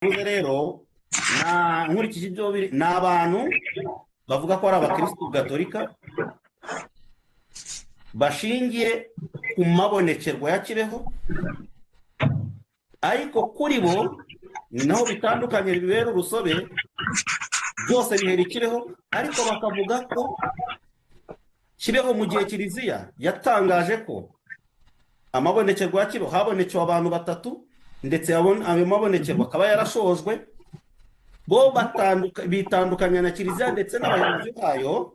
Bivuze rero na nkurikije ibyo biri, ni abantu bavuga ko ari abakirisitu gatolika bashingiye ku mabonekerwa ya Kibeho, ariko kuri bo ni naho bitandukanye, bibera urusobe, byose bihera i Kibeho, ariko bakavuga ko Kibeho, mu gihe Kiliziya yatangaje ko amabonekerwa ya Kibeho habonekewe abantu batatu, ndetse ayo mabonekerwa akaba yarashojwe, bo bitandukanya na Kiliziya ndetse n'abayobozi bayo,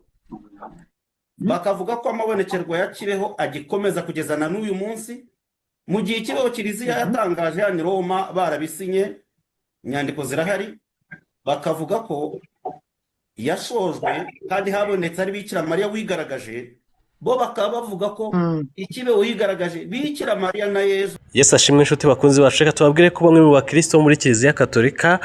bakavuga ko amabonekerwa ya Kibeho agikomeza kugeza na n'uyu munsi, mu gihe Kibeho Kiliziya yatangaje hano i Roma, barabisinye, inyandiko zirahari, bakavuga ko yashojwe kandi habonetse ari Bikira Mariya wigaragaje. Bo bakaba bavuga ko ikibeho yigaragaje Bikira Mariya na Yezu. Yesu ashimwe, inshuti bakunzi bacu. Reka tubabwire ko bamwe mu bakristo bo muri Kiliziya Katolika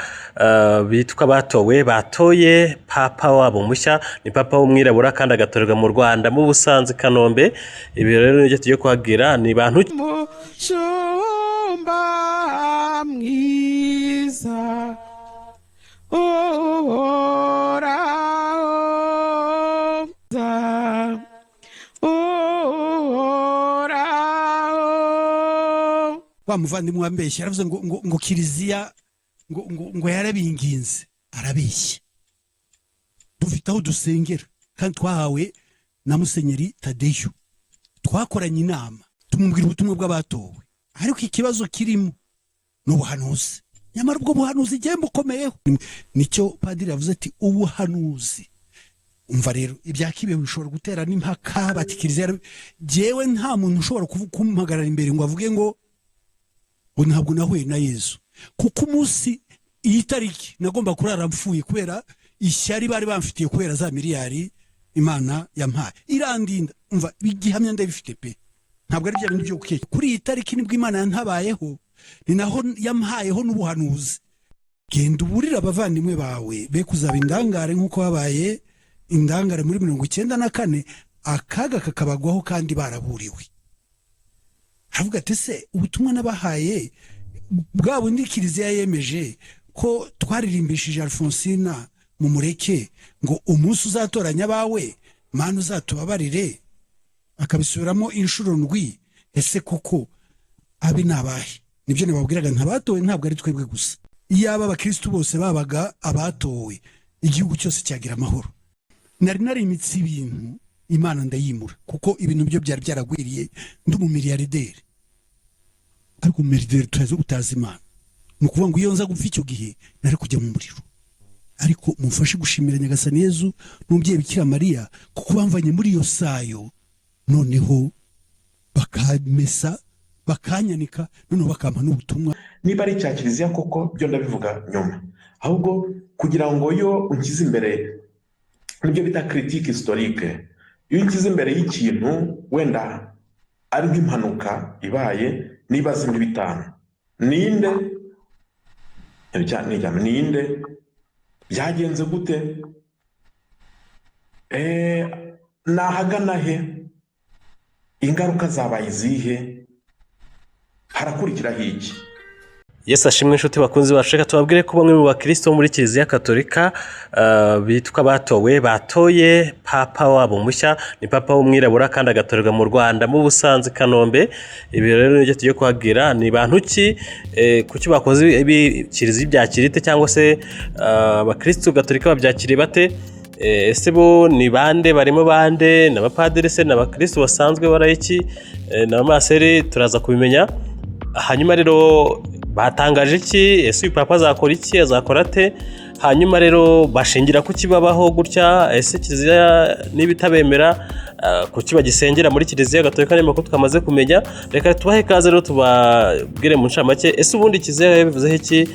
bitwa batowe batoye papa wabo mushya. Ni papa w'umwirabura kandi agatorerwa mu Rwanda, mu Busanza, i Kanombe. Ibi rero nibyo tugiye kuhabwira. Ni bantu Mushumba mwiza uhoraho, uhoraho. Wa muvandimwe wambeshye yaravuze ngo Kiliziya ngo yarabinginze. Arabeshya. Dufite aho dusengera kandi twahawe na Musenyeri Tadeyo. Twakoranye inama, tumubwira ubutumwa bw'abatowe, ariko ikibazo kirimo ni ubuhanuzi. Nyamara ubwo buhanuzi igihe bukomeyeho, nicyo padiri yavuze ati ubuhanuzi. Umva rero, ibya Kibeho bishobora gutera n'impaka, bati Kiliziya jyewe nta muntu ushobora kumpagarara imbere ngo avuge ngo ntabwo nahuye na Yezu, kuko umunsi iyi tariki nagomba kurara mpfuye kubera ishyari bari bamfitiye kubera za miliyari. Imana yampaye irandinda. Umva, igihamya ndabifite pe, ntabwo ari bya bintu byo gukeka. Kuri iyi tariki nibwo Imana yantabayeho, ni naho yampayeho n'ubuhanuzi: genda uburire abavandimwe bawe be kuzaba indangare nk'uko babaye indangare muri 94, akaga kakabagwaho kandi baraburiwe. Aravuga ati: se ubutumwa nabahaye bwa bundi Kiliziya yemeje ko twaririmbishije Alfonsina mu mureke ngo umunsi uzatoranya abawe, Mana uzatubabarire, akabisubiramo inshuro ndwi, ese koko abe ni abahe? Nibyo nababwiraga, ntabatowe ntabwo ari twebwe gusa. Iyaba abakirisitu bose babaga abatowe, igihugu cyose cyagira amahoro. Nari narimitse ibintu, Imana ndayimura, kuko ibintu byo byari byaragwiriye, ndi umumiliyarderi, ariko umumiliyarderi utazi, utazi Imana. Ni ukuvuga ngo iyo nza gupfa icyo gihe nari kujya mu muriro. Ariko mumfashe gushimira Nyagasani Yezu n'umubyeyi Bikira Mariya, kuko bamvanye muri iyo sayo, noneho bakamesa, bakanyanika, noneho bakampa n'ubutumwa. Niba ari icya Kiliziya koko, byo ndabivuga nyuma. Ahubwo kugira ngo iyo unshyize imbere, nibyo bita critique historique, iyo unshyize imbere y'ikintu wenda ari nk'impanuka ibaye, nibaza ibintu bitanu: ninde? Ninde? Byagenze gute? Ni ahagana he? Ingaruka zabaye izihe? Harakurikiraho iki? Yesu ashimwe, inshuti bakunzi bacu. Reka tubabwire ko bamwe mu bakristo bo muri Kiliziya Katolika bitwa batowe batoye papa wabo mushya. Ni papa w'umwirabura kandi agatorerwa mu Rwanda, mu Busanza, i Kanombe. Ibi rero nibyo tugiye kuhabwira. Ni bantu ki? Kuki bakoze ibi? Kiliziya ibyakira ite? Cyangwa se abakristo gatolika babyakiriye bate? Ese bo ni bande? Barimo bande? Ni abapadiri se? Ni abakristo basanzwe barayiki? Ni abamaseri? Turaza kubimenya. Hanyuma rero batangaje iki? Ese uyu papa azakora iki? Azakora ate? Hanyuma rero bashingira kuki babaho gutya? Ese Kiliziya niba itabemera, kuki bagisengera muri Kiliziya Gatolika? Niyo makuru twamaze kumenya. Reka tubahe ikaze rero, tubabwire mu ncamake. Ese ubundi Kiliziya yabivuzeho iki?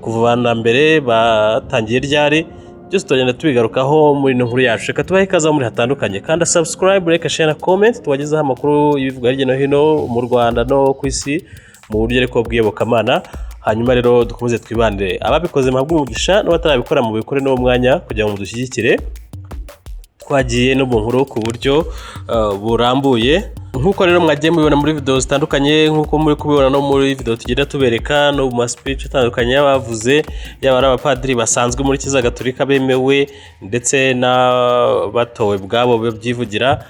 Kuva na mbere batangiye ryari? Byose turagenda tubigarukaho muri ino nkuru yacu. Reka tubahe ikaze aho muri hatandukanye. Kanda subscribe, reka share na comment, tubagezeho amakuru y'ibivugwa hirya no hino mu Rwanda no ku isi mu buryo ariko bw'iyobokamana. Hanyuma rero dukomeze twibandire. Ababikoze muhabwe umugisha, n'abatarabikora mu bikore n'uwo mwanya kugira ngo mudushyigikire. Twagiye no mu nkuru ku buryo burambuye. Nk'uko rero mwagiye mubibona muri video zitandukanye, nk'uko muri kubibona no muri video tugenda tubereka no mu ma speech atandukanye y'abavuze, yaba ari abapadiri basanzwe muri Kiliziya Gatolika bemewe ndetse n'abatowe ubwabo babyivugira.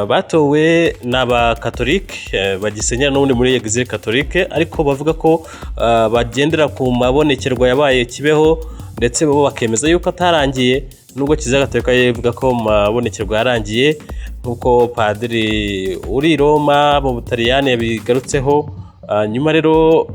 Batowe ni abakatolike bagisenyera n'ubundi muri Eglise Catholique, ariko bavuga ko bagendera ku mabonekerwa yabaye Kibeho, ndetse bo bakemeza yuko atarangiye, nubwo Kiliziya Gatolika yo ivuga ko mu mabonekerwa yarangiye, nk'uko padiri uri i Roma mu Butaliyani yabigarutseho. Nyuma rero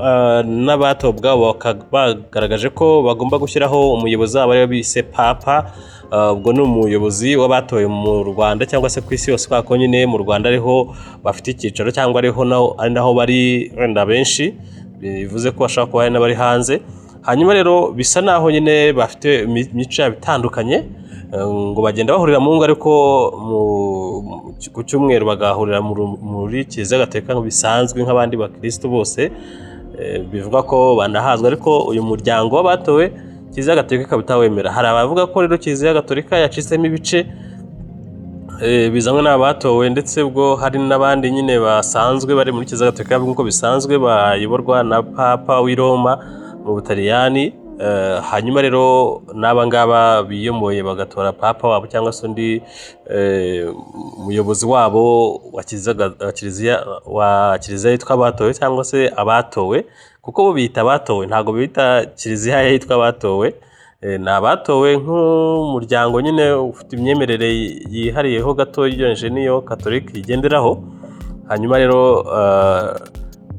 n'abatowe ubwabo bagaragaje ko bagomba gushyiraho umuyobozi wabo ariwe bise papa. Ubwo ni umuyobozi w'abatowe mu Rwanda cyangwa se ku isi yose, kubera ko nyine mu Rwanda ariho bafite icyicaro cyangwa ariho naho, ari naho bari wenda benshi, bivuze ko bashobora kuba hari n'abari hanze. Hanyuma rero bisa naho nyine bafite imico yabo itandukanye, ngo bagenda bahurira mu ngo, ariko ku cyumweru bagahurira muri Kiliziya Gatolika bisanzwe nk'abandi bakirisitu bose. Bivuga ko banahazwa, ariko uyu muryango w'abatowe Kiliziya Gatolika ikaba itawemera. Hari abavuga ko rero Kiliziya Gatolika yacitsemo ibice bizanwe n'abatowe, ndetse ubwo hari n'abandi nyine basanzwe bari muri Kiliziya Gatolika nk'uko bisanzwe bayoborwa na Papa w'i Roma mu Butaliyani. Hanyuma rero n'aba ngaba biyomoye bagatora papa wabo cyangwa se undi muyobozi wabo wa kiliziya yitwa abatowe cyangwa se abatowe, kuko bo bita abatowe, ntabwo bita kiliziya yitwa abatowe. Ni abatowe nk'umuryango nyine ufite imyemerere yihariyeho gato ugereranyije n'iyo katolika igenderaho. Hanyuma rero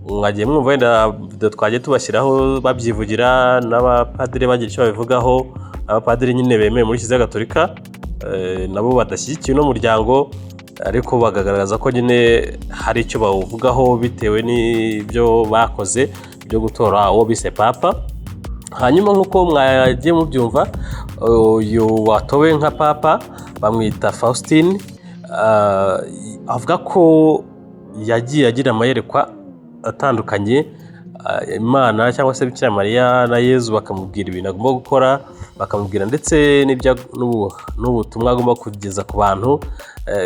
mwagiye mwumva wenda video twagiye tubashyiraho babyivugira, n'abapadiri bagira icyo babivugaho, abapadiri nyine bemewe muri Kiliziya Gatolika nabo badashyigikiye uno muryango, ariko bakagaragaza ko nyine hari icyo bawuvugaho bitewe n'ibyo bakoze byo gutora uwo bise papa. Hanyuma nk'uko mwagiye mubyumva, uyu watowe nka papa bamwita Faustin. Avuga ko yagiye agira amayerekwa atandukanye, Imana cyangwa se Bikira Mariya na Yezu bakamubwira ibintu agomba gukora, bakamubwira ndetse n'ubutumwa agomba kugeza ku bantu.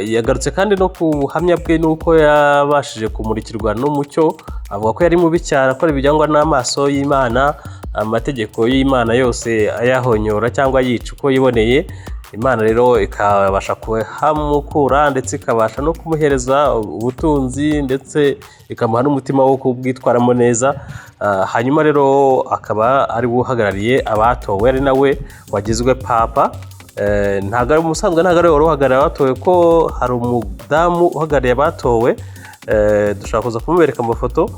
Yagarutse kandi no ku buhamya bwe n'uko yabashije kumurikirwa n'umucyo. Avuga ko yari mubi cyane, akora ibijyangwa n'amaso y'Imana, amategeko y'Imana yose ayahonyora cyangwa yica uko yiboneye. Imana rero ikabasha kuhamukura, ndetse ikabasha no kumuhereza ubutunzi, ndetse ikamuha n'umutima wo kubwitwaramo neza. Hanyuma rero akaba ari we uhagarariye abatowe, ari nawe wagizwe papa. Ntabwo ari umusanzwe, ntabwo ari we wari uhagarariye abatowe, ko hari umudamu uhagarariye abatowe. Dushobora kuza kumubereka amafoto.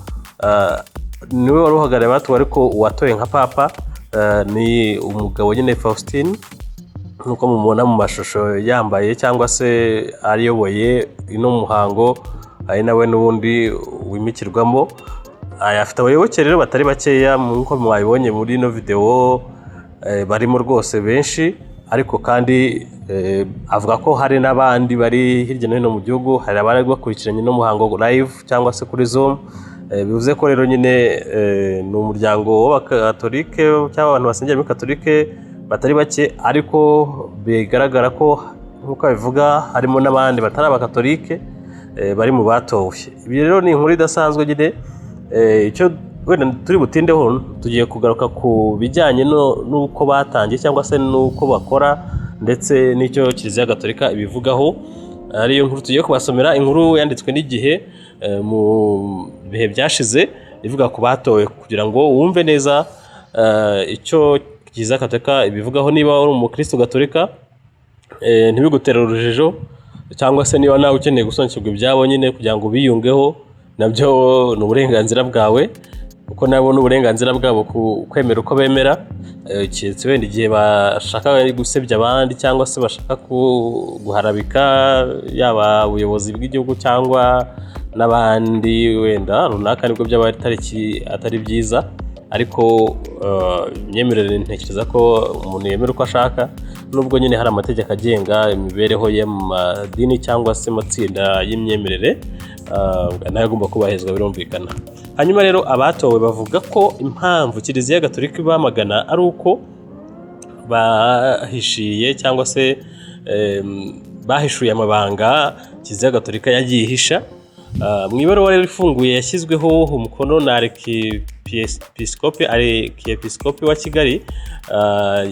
Niwe wari uhagarariye abatowe, ariko uwatoye nka papa ni umugabo nyine Faustin, nk'uko mubona mu mashusho yambaye cyangwa se ayoboye ino muhango, ari nawe n'ubundi wimikirwamo. Aya afite abayoboke rero batari bakeya, nk'uko mwabibonye muri ino videwo, barimo rwose benshi, ariko kandi avuga ko hari n'abandi bari hirya no hino mu gihugu, hari abari bakurikiranye ino muhango live cyangwa se kuri Zoom. Bivuze ko rero nyine ni umuryango w'abakatolike cyangwa abantu basengera muri katolike batari bake, ariko bigaragara ko nk'uko abivuga harimo n'abandi batari abakatolike bari mu batowe. Ibi rero ni inkuru idasanzwe nyine. Icyo wenda turi butindeho, tugiye kugaruka ku bijyanye n'uko batangiye cyangwa se n'uko bakora, ndetse n'icyo Kiliziya Gatolika ibivugaho, ariyo nkuru tugiye kubasomera, inkuru yanditswe n'Igihe mu bihe byashize, ivuga ku batowe, kugira ngo wumve neza icyo Kiliziya Gatolika ibivugaho. Niba uri umukristo gatolika, ntibigutere urujijo, cyangwa se niba nawe ukeneye gusobanukirwa ibyabo nyine kugira ngo ubiyungeho, nabyo ni uburenganzira bwawe, kuko nabo ni uburenganzira bwabo ku kwemera uko bemera, keretse wenda igihe bashaka gusebya abandi cyangwa se bashaka guharabika yaba ubuyobozi bw'igihugu cyangwa n'abandi wenda runaka, nibwo byaba atari byiza. Ariko imyemerere, ntekereza ko umuntu yemera uko ashaka, nubwo nyine hari amategeko agenga imibereho ye mu madini cyangwa se amatsinda y'imyemerere, nayo agomba kubahirizwa, birumvikana. Hanyuma rero abatowe bavuga ko impamvu Kiliziya Gatolika ibamagana ari uko bahishiye cyangwa se bahishuye amabanga Kiliziya Gatolika yagiye ihisha. Mu ibaruwa rero ifunguye yashyizweho umukono na Arkiyepiskopi wa Kigali,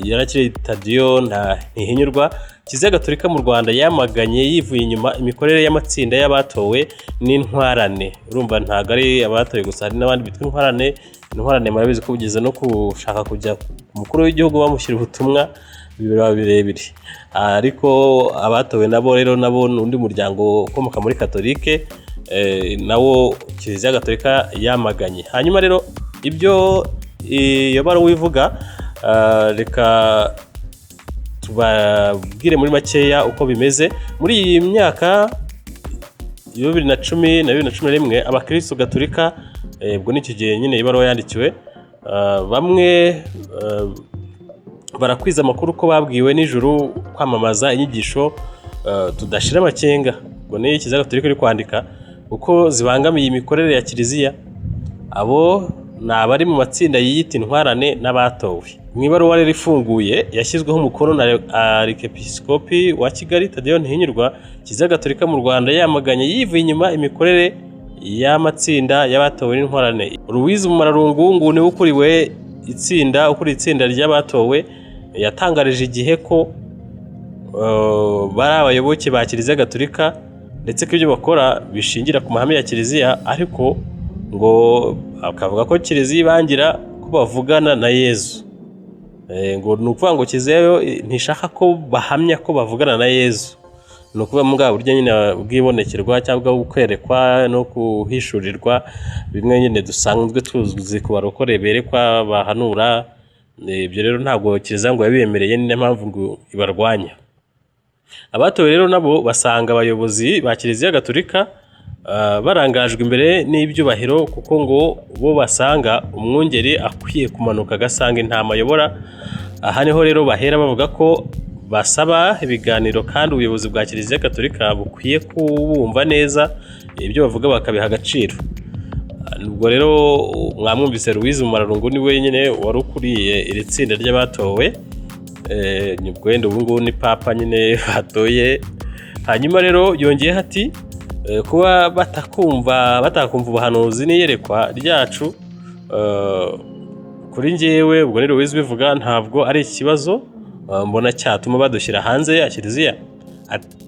yarakiriye Tadeyo na Ntihinyurwa, Kiliziya Gatolika mu Rwanda yamaganye yivuye inyuma imikorere y'amatsinda y'abatowe n'intwarane. Urumva ntabwo ari abatowe gusa, hari n'abandi bitwa intwarane. Intwarane murabizi ko bugeze no gushaka kujya ku mukuru w'igihugu bamushyira ubutumwa, biba birebire. Ariko abatowe nabo rero nabo ni undi muryango ukomoka muri Katolike, nawo Kiliziya Gatolika yamaganye. Hanyuma rero ibyo iyo baruwa ivuga, reka tubabwire muri makeya uko bimeze. Muri iyi myaka ya 2010 na 2011, abakristo gatolika, ubwo n'icyo gihe nyine ibaruwa yandikiwe, bamwe barakwiza amakuru ko babwiwe n'ijuru kwamamaza inyigisho tudashira amakenga, ubwo ni Kiliziya Gatolika iri kwandika, kuko zibangamiye imikorere ya Kiliziya. Abo ni abari mu matsinda yiyita intwarane n'abatowe. Mu ibaruwa rero ifunguye yashyizweho umukono na Arkiyepiskopi wa Kigali Tadeyo Ntihinyurwa, Kiliziya Gatolika mu Rwanda yamaganye yivuye inyuma imikorere y'amatsinda y'abatowe n'intwarane. Louise Mumararungu niwe ukuriye itsinda ry'abatowe, yatangarije Igihe ko bari abayoboke ba Kiliziya Gatolika, ndetse ko ibyo bakora bishingira ku mahame ya Kiliziya, ariko ngo akavuga ko Kiliziya ibangira ko bavugana na Yezu. Ngo ni ukuvuga ngo Kiliziya yo ntishaka ko bahamya ko bavugana na Yezu. Ni ukuvuga muri bwa buryo nyine bw'ibonekerwa cyangwa bwo kwerekwa no kuhishurirwa, bimwe nyine dusanzwe tuzi ku barokore berekwa bahanura. Ibyo rero ntabwo Kiliziya ngo yabibemereye, ni nayo mpamvu ngo ibarwanya. Abatowe rero nabo basanga abayobozi ba Kiliziya Gatolika barangajwe imbere n'ibyubahiro, kuko ngo bo basanga umwungeri akwiye kumanuka agasanga intama ayobora. Aha niho rero bahera bavuga ko basaba ibiganiro, kandi ubuyobozi bwa Kiliziya Gatolika bukwiye kubumva neza, ibyo bavuga bakabiha agaciro. Ubwo rero mwamwumvise, Louise Mumararungu ni wenyine wari ukuriye iri tsinda ry'abatowe. Ubwo wenda ubu ngubu ni papa nyine batoye. Hanyuma rero yongeyeho ati kuba batakumva ubuhanuzi n'iyerekwa ryacu, kuri njyewe, ubwo ni Louise ubivuga, ntabwo ari ikibazo mbona cyatuma badushyira hanze ya Kiliziya.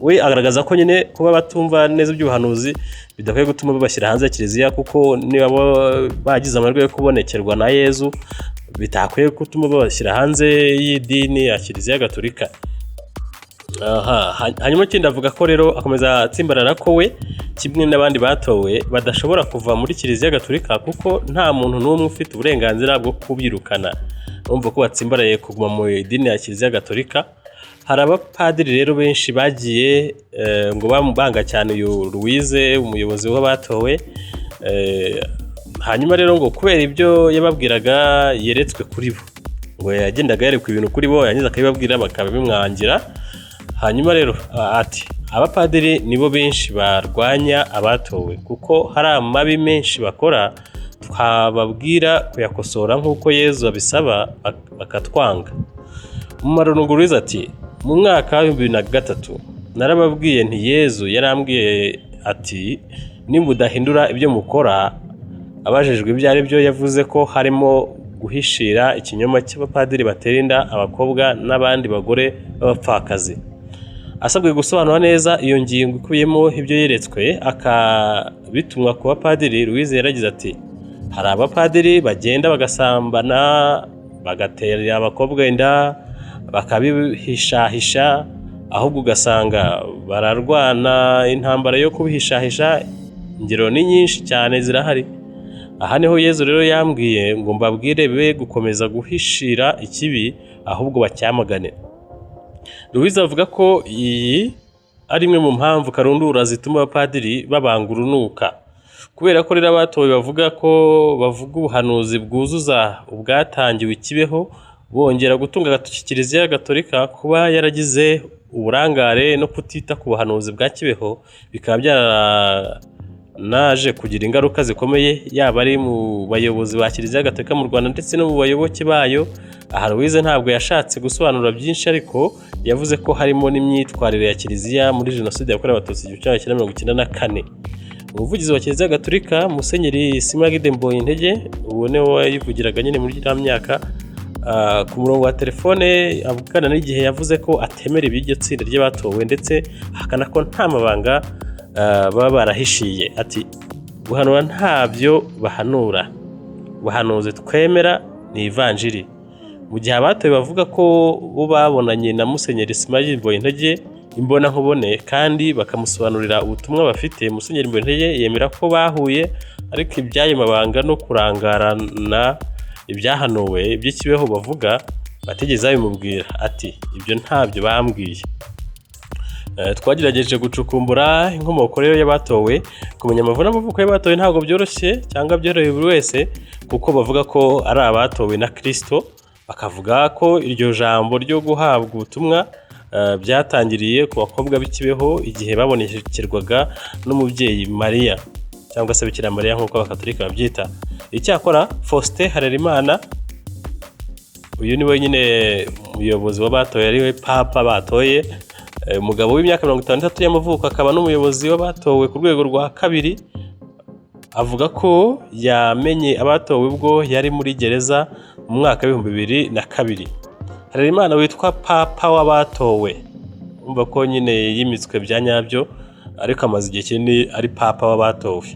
We agaragaza ko nyine kuba batumva neza iby'ubuhanuzi bidakwiye gutuma babashyira hanze ya Kiliziya, kuko niba bo bagize amahirwe yo kubonekerwa na Yezu bitakwiye gutuma babashyira hanze y'idini ya Kiliziya Gatolika. Aha, hanyuma ikindi avuga ko rero akomeza atsimbarara ko we kimwe n'abandi batowe badashobora kuva muri Kiliziya Gatolika, kuko nta muntu n'umwe ufite uburenganzira bwo kubirukana. Urumva ko batsimbaraye kuguma mu idini ya Kiliziya Gatolika. Hari abapadiri rero benshi bagiye ngo banga cyane uyu Louise, umuyobozi w'abatowe. Hanyuma rero ngo kubera ibyo yababwiraga yeretswe kuri bo, ngo yagendaga yerekwa ibintu kuri bo, yarangiza akabibabwira bakabimwangira. Hanyuma rero ati abapadiri nibo benshi barwanya abatowe, kuko hari amabi menshi bakora, twababwira kuyakosora nk'uko Yezu abisaba bakatwanga. Mumararungu Louise ati mu mwaka wa 2003 narababwiye nti Yezu yarambwiye ati nimudahindura ibyo mukora. Abajijwe ibyo ari byo, yavuze ko harimo guhishira ikinyoma cy'abapadiri batera inda abakobwa n'abandi bagore b'abapfakazi. Asabwe gusobanura neza iyo ngingo ikubiyemo ibyo yeretswe akabitumwa ku bapadiri, Louise yaragize ati hari abapadiri bagenda bagasambana, bagatera abakobwa inda, bakabihishahisha, ahubwo ugasanga bararwana intambara yo kubihishahisha. Ingero ni nyinshi cyane zirahari. Aha niho Yezu rero yambwiye ngo mbabwire be gukomeza guhishira ikibi, ahubwo bacyamagane. Louise avuga ko iyi ari imwe mu mpamvu karundura zituma abapadiri babanga urunuka. Kubera ko rero abatowe bavuga ko bavuga ubuhanuzi bwuzuza ubwatangiwe i Kibeho, bongera gutunga agatoki Kiliziya Gatolika kuba yaragize uburangare no kutita ku buhanuzi bwa Kibeho, bikaba byaranaje kugira ingaruka zikomeye, yaba ari mu bayobozi ba Kiliziya Gatolika mu Rwanda ndetse no mu bayoboke bayo. Aha Louise ntabwo yashatse gusobanura byinshi, ariko yavuze ko harimo n'imyitwarire ya Kiliziya muri Jenoside yakorewe Abatutsi 1994. Umuvugizi wa Kiliziya Gatolika, Musenyeri Smaragde Mbonyintege, uwo niwe wayivugiraga nyine muri iriya myaka, ku murongo wa telefone avugana n'Igihe, yavuze ko atemera iby'iryo tsinda ry'abatowe, ndetse ahakana ko nta mabanga baba barahishiye. Ati: "Guhanura ntabyo bahanura, ubuhanuzi twemera ni ivanjiri." Mu gihe abatowe bavuga ko bo babonanye na Musenyeri Smaragde Mbonyintege imbonankubone kandi bakamusobanurira ubutumwa bafite, Musenyeri Mbonyintege yemera ko bahuye, ariko iby'ayo mabanga no kurangarana ibyahanuwe iby'ikibeho bavuga batigeze babimubwira. Ati: "Ibyo ntabyo bambwiye." Twagerageje gucukumbura inkomoko rero y'abatowe. Kumenya amavu n'amavuko y'abatowe ntabwo byoroshye cyangwa byoroheye buri wese, kuko bavuga ko ari abatowe na Kristo, bakavuga ko iryo jambo ryo guhabwa ubutumwa byatangiriye ku bakobwa b'ikibeho igihe babonekerwaga n'umubyeyi Mariya, cyangwa se Bikira Mariya nk'uko Abakatolika babyita. Icyakora Faustin Harerimana, uyu ni we nyine umuyobozi w'abatoye, ari we papa batoye, umugabo w'imyaka 53 y'amavuko, akaba n'umuyobozi w'abatowe ku rwego rwa kabiri, avuga ko yamenye abatowe ubwo yari muri gereza mu mwaka w'2002. Harerimana witwa papa w'abatowe, umva ko nyine yimitswe bya nyabyo, ariko amaze igihe kinini ari papa w'abatowe,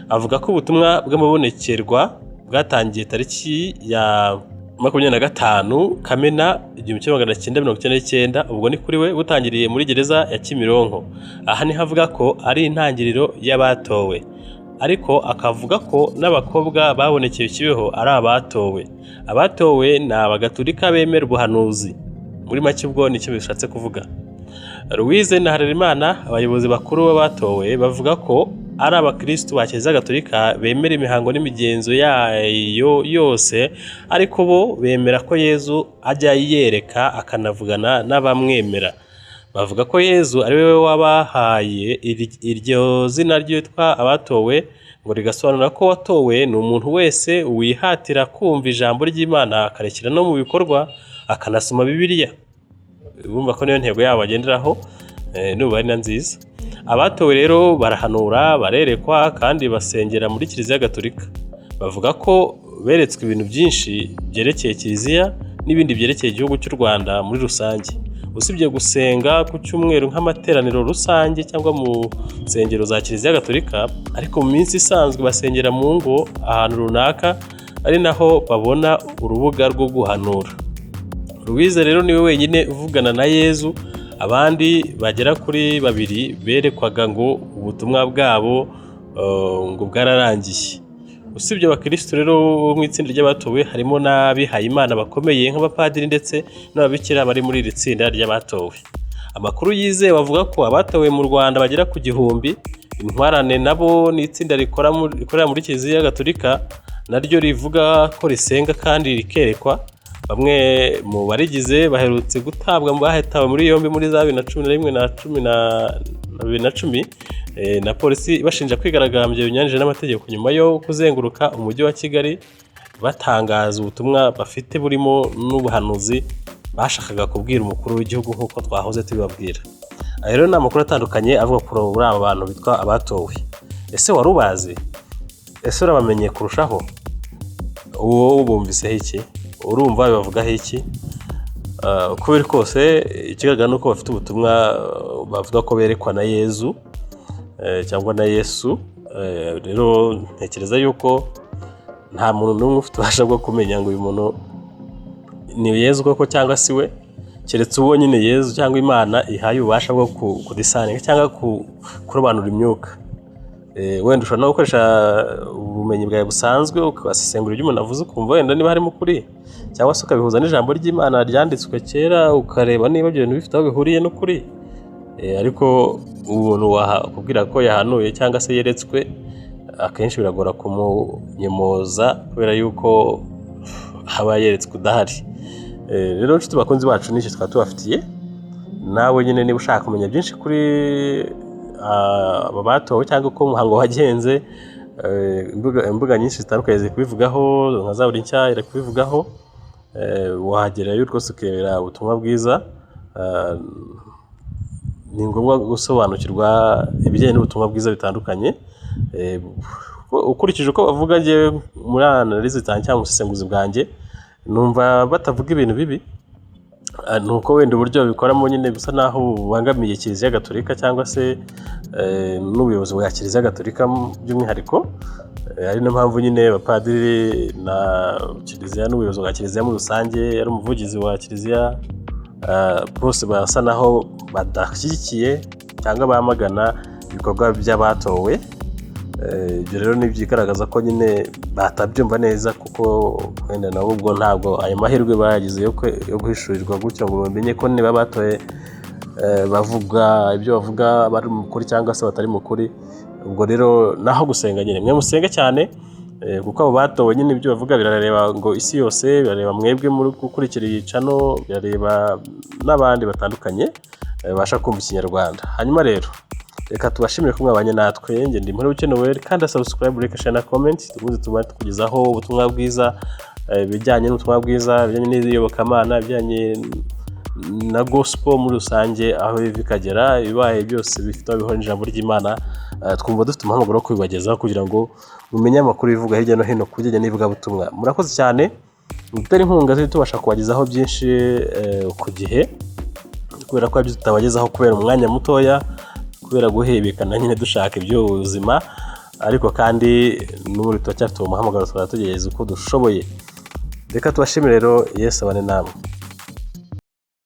avuga ko ubutumwa bw'amabonekerwa bwatangiye tariki ya 25 Kamena 1999. Ubwo ni kuri we butangiriye muri gereza ya Kimironko. Aha niho avuga ko ari intangiriro y'abatowe, ariko akavuga ko n'abakobwa babonekeye Kibeho ari abatowe. Abatowe ni Abagatulika bemera ubuhanuzi muri make, ubwo nicyo bishatse kuvuga. Louise na Harerimana, abayobozi bakuru b'abatowe, bavuga ko ari abakirisitu ba Kiliziya Gatolika bemera imihango n'imigenzo yayo yose, ariko bo bemera ko Yezu ajya yereka akanavugana n'abamwemera. Bavuga ko Yezu ari we wabahaye iryo zina ryitwa abatowe, ngo rigasobanura ko watowe ni umuntu wese wihatira kumva ijambo ry'Imana, akarishyira no mu bikorwa, akanasoma Bibiliya. Bumva ko niyo ntego yabo bagenderaho, n'ubu ari na nziza. Abatowe rero barahanura, barerekwa kandi basengera muri Kiliziya Gatolika. Bavuga ko beretswe ibintu byinshi byerekeye Kiliziya n'ibindi byerekeye igihugu cy'u Rwanda muri rusange. Usibye gusenga ku cyumweru nk'amateraniro rusange cyangwa mu nsengero za Kiliziya Gatolika, ariko mu minsi isanzwe basengera mu ngo ahantu runaka, ari naho babona urubuga rwo guhanura. Louise rero niwe wenyine uvugana na Yezu. Abandi bagera kuri babiri berekwaga ngo ubutumwa bwabo ngo bwararangiye. Usibye abakirisitu rero bo mu itsinda ry'abatowe, harimo n'abihayimana bakomeye nk'abapadiri ndetse n'ababikira bari muri iri tsinda ry'abatowe. Amakuru yizewe avuga ko abatowe mu Rwanda bagera ku 1000. Intwarane nabo ni itsinda rikorera muri Kiliziya Gatolika, naryo rivuga ko risenga kandi rikerekwa. Bamwe mu barigize baherutse gutabwa, bahetawe muri yombi muri za 2011 na cumi na 2010 na polisi, ibashinja kwigaragambya binyuranyije n'amategeko nyuma yo kuzenguruka umujyi wa Kigali batangaza ubutumwa bafite burimo n'ubuhanuzi bashakaga kubwira umukuru w'igihugu, nk'uko twahoze tubibabwira. Aya rero ni amakuru atandukanye avuga kuri aba bantu bitwa abatowe. Ese wari ubazi? Ese urabamenye kurushaho? Uwo bumviseho iki? Urumva bibavugaho iki? Uko biri kose, ikigaragara ni uko bafite ubutumwa, bavuga ko berekwa na Yezu cyangwa na Yesu. Rero ntekereza yuko nta muntu n'umwe ufite ububasha bwo kumenya ngo uyu muntu ni Yezu koko cyangwa si we, keretse uwo nyine Yezu cyangwa Imana ihaye ububasha bwo kudisaninga cyangwa kurobanura imyuka. Wenda ushobora no gukoresha ubumenyi bwawe busanzwe, ugasesengura ibyo umuntu avuze, ukumva wenda niba harimo ukuri, cyangwa se ukabihuza n'ijambo ry'Imana ryanditswe kera, ukareba niba ibyo bintu bifite aho bihuriye n'ukuri. Ariko umuntu wakubwira ko yahanuye cyangwa se yeretswe, akenshi biragora kumunyomoza kubera yuko aba yeretswe udahari. Rero nshuti bakunzi bacu, nicyo twaba tubafitiye. Nawe nyine niba ushaka kumenya byinshi kuri aba batowe cyangwa uko umuhango wagenze, imbuga nyinshi zitandukanye ziri kubivugaho, nka Zaburi Nshya iri kubivugaho, wahagerayo rwose ukirebera ubutumwa bwiza. Ni ngombwa gusobanukirwa ibijyanye n'ubutumwa bwiza bitandukanye. Ukurikije uko bavuga, njyewe muri analyse zanjye cyangwa ubusesenguzi bwanjye, numva batavuga ibintu bibi. Ni uko wenda uburyo babikoramo nyine bisa naho bubangamiye Kiliziya Gatolika cyangwa se n'ubuyobozi bwa Kiliziya Gatolika by'umwihariko. Ari nayo mpamvu nyine abapadiri na kiliziya n'ubuyobozi bwa kiliziya muri rusange, ari umuvugizi wa kiliziya, bose basa naho badashyigikiye cyangwa bamagana ibikorwa by'abatowe. Ibyo rero ni ibyigaragaza ko nyine batabyumva neza, kuko wenda nabo ubwo ntabwo ayo mahirwe bayagize yo guhishurirwa gutyo ngo bamenye ko niba batoye bavuga ibyo bavuga bari mu kuri cyangwa se batari mu kuri. Ubwo rero naho gusenga nyine, mwe musenge cyane, kuko abo batowe nyine ibyo bavuga birareba ngo isi yose, birareba mwebwe muri gukurikira iyi channel, birareba n'abandi batandukanye babasha kumva Ikinyarwanda. Hanyuma rero reka tubashimire ko mwabanye natwe. Njye ndi Mpore Noel. Kandi subscribe, like, share na comment, ubundi tuba tukugezaho ubutumwa bwiza, ibijyanye n'ubutumwa bwiza, ibijyanye n'iyobokamana, ibijyanye na gospel muri rusange, aho biva bikagera, ibibaye byose bifite aho bihura n'ijambo ry'Imana. Twumva dufite umuhamagaro wo kubibagezaho kugira ngo mumenye amakuru bivugwa hirya no hino ku bijyanye n'ivugabutumwa. Murakoze cyane gutera inkunga, tujye tubasha kubagezaho byinshi ku gihe, kubera ko ibyo tutabagezaho kubera umwanya mutoya, kubera guhebekana nyine dushaka iby'ubuzima, ariko kandi n'ubundi turacyafite uwo muhamagaro, tukaba tugerageza uko dushoboye. Reka tubashimire rero, Yesu abane namwe.